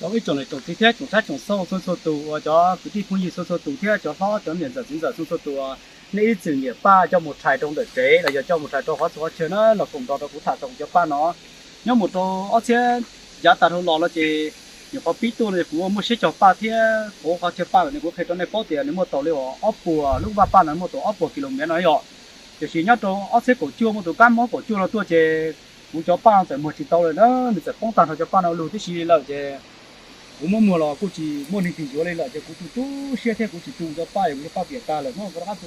Rau ib tsoom niam tsoom txiv thiab tsoom saib tsoom xauj txhua txhua tus uas cov kwv tij phooj ywg txhua txhua tus thiab cov hlob cov niam ntxawm txiv ntxawm txhua txhua tus uas nej ib txwm nyiam paj coj mus rhais rau ntawm tsev los yog coj mus rhais rau qhov txhua qhov chaw na los koom nrog rau kuv tham txog cov paj no. Nyob mus rau ob txhiab yav tas dhau los no ces nyuam qhuav pib tuaj no ces kuv muaj siab cog paj thiab qhov chaw paj lawm nws kuv qhia rau nej paub tias nws muaj tau li uas ob puas lub vaj paj no muaj tau ob puas kis lus mev no yom. Tiam sis nyob rau ob txhiab kaum cuaj muaj tus kab mob kaum cuaj no tuaj ces kuv cov paj no txawm muag tsis tau lawm na, nws txawm poob tag nrho cov paj no lug tib si li lawm ces kuv muab muag los kuj tsis muaj neeg twg yuav li lawm ces kuv tu tu siab thiab kuv tsis tu cov paj, kuv cov paj piam tag lawm no kuv rov qab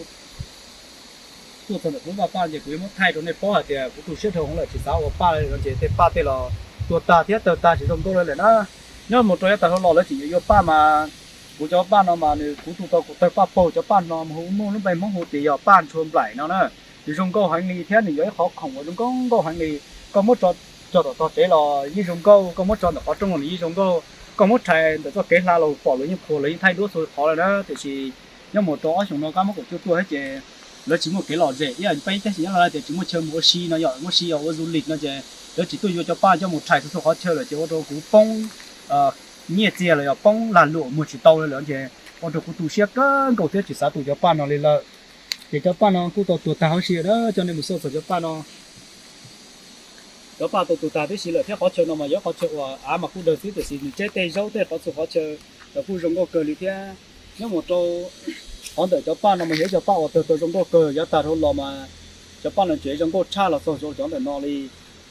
tuaj txog ntawm kuv vaj paj ces kuv yuav muab thaij rau nej paub hais tias kuv tu siab dhau hwv lawm tsis xav ua paj li no ces tej paj tej los tuag tag thiab tawg tag tsis zoo nkauj li lawm na. Nyob mus rau yav tas dhau los lawv tseem yuav yuav paj mas kuv cov paj no mas nws kuv tu tau kuv tawg paj paug, cov paj no mas hu muaj lub npe Hmoob hu tias yog paj ntshua nplaim no na. Nws zoo nkauj heev li thiab nws yog ib qhov khoom uas zoo nkauj nkauj heev li. Koj muab tso cog tom tog tsev los yeej zoo nkauj, koj muab tso ntawm qhov rooj los nws yeej zoo nkauj, koj muab rhais ntawm txoj kev hla los pom lawv yeej qhuas lawv yeej thaij duab txhua qhov lawm na. Tiam sis nyob mus rau ob xyoos no kab mob kaum cuaj tuaj thiab ces lawv tsis muaj kev lom zem ib yam peb teb chaws Nyab Laj tias tsis muaj chaw mus ua si no yom, ua si yog ua du lịch no ces lawv tsis tuaj yuav cov paj coj mus rhais txhua txhua qhov chaw lawm ces ua rau kuv poob nyiaj txiag los yog poob lag luam muag tsis tau li lawm ces ua rau kuv tu siab kawg nkaus thiab tsis xav tu cov paj no li lawm. Ces cov paj no kuj tau tuag tag huv si na, coj nej mus xauj txog cov paj no. Cov paj tau tuag tag tib si lawm thiab qhov chaw no mas yog qhov chaw uas av mas kuj dawg xwb tiam sis nws tseb tej zaub tej qhov txhua qhov chaw los kuj zoo nkauj kawg li thiab. Nyob mus rau qhov ntawm cov paj no mas yog ib cov paj uas tawg tau zoo nkauj kawg, yav tag dhau los mas cov paj no tseem zoo nkauj tshaj los txog rau cov ntawm no li.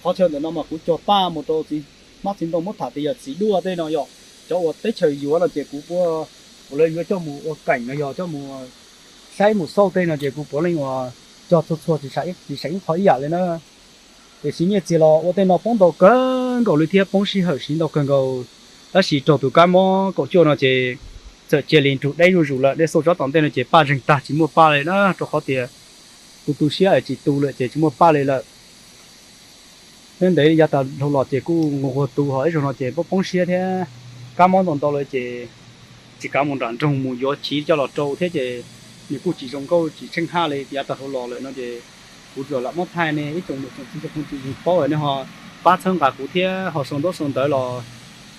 Qhov chaw ntawm no mas kuv cog paj mus rau txiv hmab txiv ntoo muab tham tias yog txiv duaj tej no yom, cov uas teb chaws yuav no ces kuv puav leej yuav coj mus ua keem no yog coj mus saib mus xauj tej no ces kuv puav leej uas cog txhua txhua tsis seem ib qho ib yam li na. Tiam sis nyiaj txiag los ua tej no poob ntau kawg nkaus li thiab poob sij hawm siv ntau kawg nkaus. Tab sis raug tus kab mob kaum cuaj no ces txawm cia li nrug deb zuj zus lawm, nej xauj tsob tom ntej no ces paj zeeg tag tsis muaj paj li na, rau qhov tias tu tu siab es tsis tu lawm ces tsis muaj paj li lawm. Nyob ntev yav tas dhau los ces kuj nquag nquag tu ho ib zaug no ces poob poob siab thiab kab mob ntau ntau lawm ces tsis kav mus nram nroog mus yuav chiv coj los rau thiab ces nws kuj tsis zoo nkauj tsis tsheej haj li yav tas dhau los lawm no ces kuv tsuas lam muab thaij nej ib tsoom niam tsoom txiv tsoom phooj tsoom ywg paub nej ho pab txhawb nqa kuv thiab ho sau ntaub sau ntawv los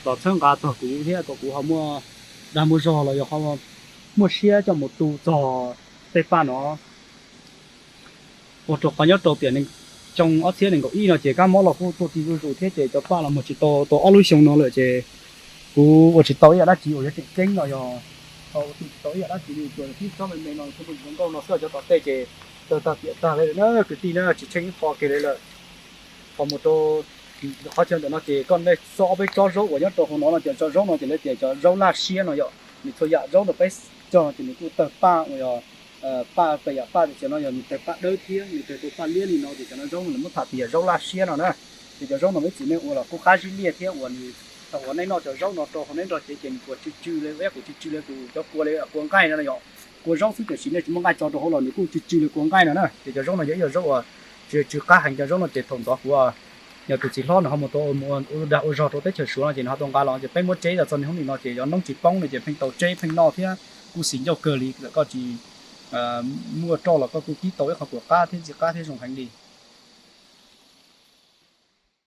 los txhawb nqa txog kuv thiab kom kuv ho muaj dag muaj zog los yog ho muaj siab coj mus tu txog tej paj no. Ua rau qhov nyob rau tiam nees nkaum ob txhiab nees nkaum ib no ces kab mob los kuj tuaj ti zuj zus thiab ces cov paj los muag tsis tau tau ob lub xyoo no lawm ces kuv ua tsis tau ib yam dab tsi uas yuav tseem ceeb los yog ua tsis tau ib yam dab tsi li, tsuas tib tsob me me no thiaj muaj zoo nkauj no xwb, cov tom tej ces tawg tag piam tag li lawm na kwv tij na, tsis tsheej ib qho kiag li lawm. Ho mus rau qhov chaw ntawm no ces koj nej xauj ob peb tsob zaub uas nyob rau hauv no no ces cov zaub no ces lawv tias cov zaub laj siab no yom, nws txhua yam zaub no peb cog ces nws kuj tawg paj uas yog paj pem yam paj tias cov no yog nws tawg paj dawb thiab nws tawg tau paj liab li no ces cov no zaub no lawv muab tham tias yog zaub laj siab no na. Ces cov zaub no ib txwm nej ua los kuj qab zib liaj thiab uas nws thaum uas nej noj cov zaub no rau hauv neb nrog cev ces nws kuj tsw tsw li, ib kuj tsw tsw li tus cov kua li kua nqaij no yom. Kua zaub xwb tiam sis nej tsis muaj nqaij tso rau hauv los nws kuj tsw tsw li kua nqaij no na. Ces cov zaub no yog ib yam zaub uas tsw tsw qab heev, cov zaub no ces thaum ntxov kuv yog tus txiv hlob nws ho mus tau ua dag ua zog rau teb chaws Suav no ces nws ho tau nqa los ces peb muab tseb los txog niaj hnub nim no ces cov noob tsis poob no ces pheej tau tseb pheej noj thiab kuj xis ncauj kawg li lawm, koj tsis muaj roj los koj kuj kib tau ib qho kua qab thiab ntxim qab thiab zoo heev li.